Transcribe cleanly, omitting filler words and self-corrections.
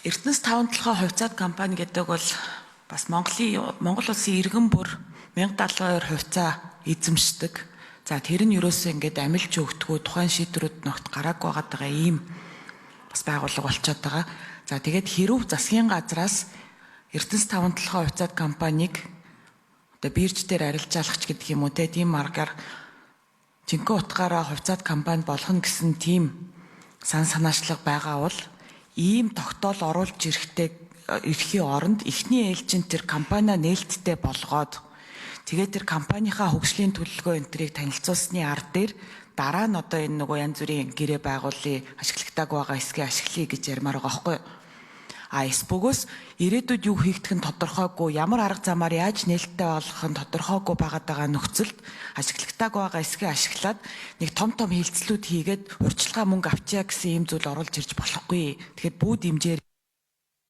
Эрдэнэс таван толгой хувьцаат компани гэдэг бол бас Монгол улсын иргэн бүр 1072 хувьцаа эзэмшдэг. За, тэр нь ерөөсөө ингээд амилж өгдөггүй, тухайн шийдвэрүүд ногт гараагүй байгаа ийм бас байгууллага болчиход байгаа. За, тэгээд хэрв засгийн газраас Эрдэнэс таван толгой хувьцаат компанийг одоо бирж дээр арилжаалагч гэдэг юм уу те, тийм маргаар жинхэнэ утгаараа хувьцаат компани болгоно гэсэн тийм сан санаачлага байгаа бол ийм тогтоол оруулж ирэхтэй эрэхийн оронд эхний ээлжинд тэр компаниа нээлттэй болгоод, тэгээд тэр компанийнхаа хөгжлийн төлөвлөгөө энэ тэрийг танилцуулсны ар дээр дараа нь одоо энэ нөгөө янз бүрийн гэрээ байгуулъя, ашиглагдаагүй байгаа эсгээ ашиглая гэж ярмаар байгаа байхгүй юу? А эс бөгөөс ирээдүйд юу хийгдэх нь тодорхойгүй, ямар арга замаар яаж нээлттэй болох нь тодорхойгүй байгаад байгаа нөхцөлд ашиглагдаагүй байгаа эсгээ ашиглаад нэг том том хилцлүүд хийгээд урьдчилгаа мөнгө авчия гэсэн ийм зүйл оруулж ирж болохгүй. Тэгэхээр бүү дэмжээр.